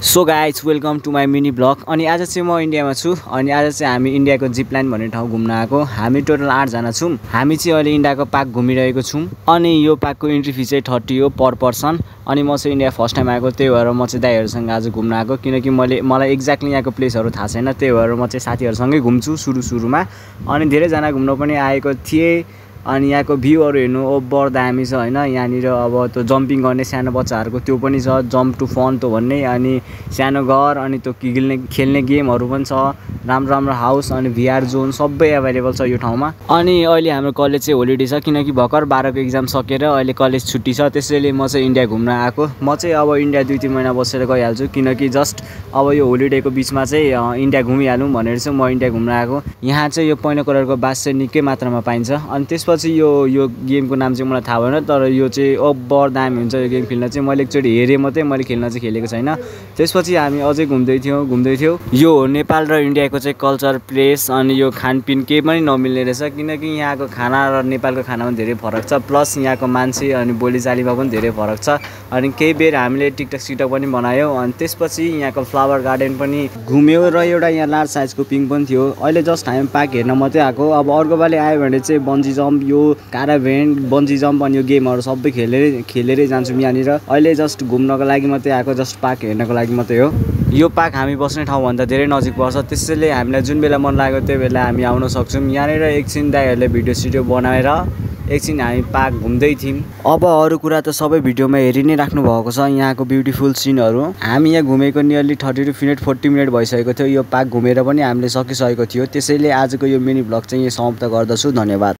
So guys welcome to my mini vlog. अनि आज चाहिँ म इन्डियामा छु। अनि आज चाहिँ हामी इन्डियाको जिपलाइन भन्ने ठाउँ घुम्न आएको। हामी टोटल 8 जना छौँ। हामी चाहिँ अहिले इन्डियाको पार्क घुमिरहेको छौँ। अनि यो पार्कको इन्ट्री फी चाहिँ 30 हो पर पर्सन। अनि म चाहिँ इन्डिया फर्स्ट टाइम आएको, त्यही भएर म चाहिँ दाइहरूसँग आज घुम्न आएको, किनकि मलाई एक्ज्याक्टली यहाँको प्लेसहरू थाहा छैन। त्यही भएर म चाहिँ साथीहरूसँगै घुम्छु सुरुमा। अनि धेरैजना घुम्न पनि आएको थिए। अनि यहाँको भ्यूहरू हेर्नु ओभर दामी छ हैन। यहाँनिर अब त्यो जम्पिङ गर्ने सानो बच्चाहरूको त्यो पनि छ, जम्प टु फन त्यो भन्ने। अनि सानो घर अनि त्यो खेल्ने गेमहरू पनि छ, राम्रो हाउस अनि भिआर जोन सबै एभाइलेबल छ यो ठाउँमा। अनि अहिले हाम्रो कलेज चाहिँ होलिडे छ, किनकि भर्खर 12 को एक्जाम सकेर अहिले कलेज छुट्टी छ। त्यसैले म चाहिँ इन्डिया घुम्न आएको। म चाहिँ अब इन्डिया 2-3 महिना बसेर गइहाल्छु, किनकि जस्ट अब यो होलिडेको बिचमा चाहिँ इन्डिया घुमिहालौँ भनेर चाहिँ म इन्डिया घुम्न आएको। यहाँ चाहिँ यो पैना कलरको बाँस चाहिँ निकै मात्रामा पाइन्छ। अनि त्यसपछि यो गेमको नाम चाहिँ मलाई थाहा भएन, तर यो चाहिँ ओभर दामी हुन्छ यो गेम खेल्न चाहिँ। मैले एकचोटि हेरेँ मात्रै, मैले खेल्न चाहिँ खेलेको छैन। त्यसपछि हामी अझै घुम्दै थियौँ। यो नेपाल र इन्डियाको चाहिँ कल्चर प्लेस। अनि यो खानपिन केही पनि नमिल्ने रहेछ, किनकि यहाँको खाना र नेपालको खानामा धेरै फरक छ। प्लस यहाँको मान्छे अनि बोलीचालीमा पनि धेरै फरक छ। अनि केही बेर हामीले टिकटक पनि बनायौँ। अनि त्यसपछि यहाँको फ्लावर गार्डन पनि घुम्यौँ र एउटा यहाँ लार्ज साइजको पिङ पनि थियो। अहिले जस्ट हामी पार्क हेर्न मात्रै आएको। अब अर्को पालि आयो भने चाहिँ बन्जी जम्प, यो क्याराभेन, बन्जी जम्प अनि यो गेमहरू सबै खेलेरै जान्छौँ यहाँनिर। अहिले जस्ट घुम्नको लागि मात्रै आएको, जस्ट पार्क हेर्नको लागि मात्रै हो। यो पार्क हामी बस्ने ठाउँभन्दा धेरै नजिक पर्छ, त्यसैले हामीलाई जुन बेला मन लाग्यो त्यो बेला हामी आउन सक्छौँ। यहाँनिर एकछिन दाइहरूले भिडियो बनाएर एकछिन हामी पार्क घुम्दै थियौँ। अब अरू कुरा त सबै भिडियोमा हेरि नै राख्नु भएको छ, यहाँको ब्युटिफुल सिनहरू। हामी यहाँ घुमेको नियरली 40 मिनट भइसकेको थियो। यो पार्क घुमेर पनि हामीले सकिसकेको थियो। त्यसैले आजको यो मिनी ब्लग चाहिँ यही समाप्त गर्दछु। धन्यवाद।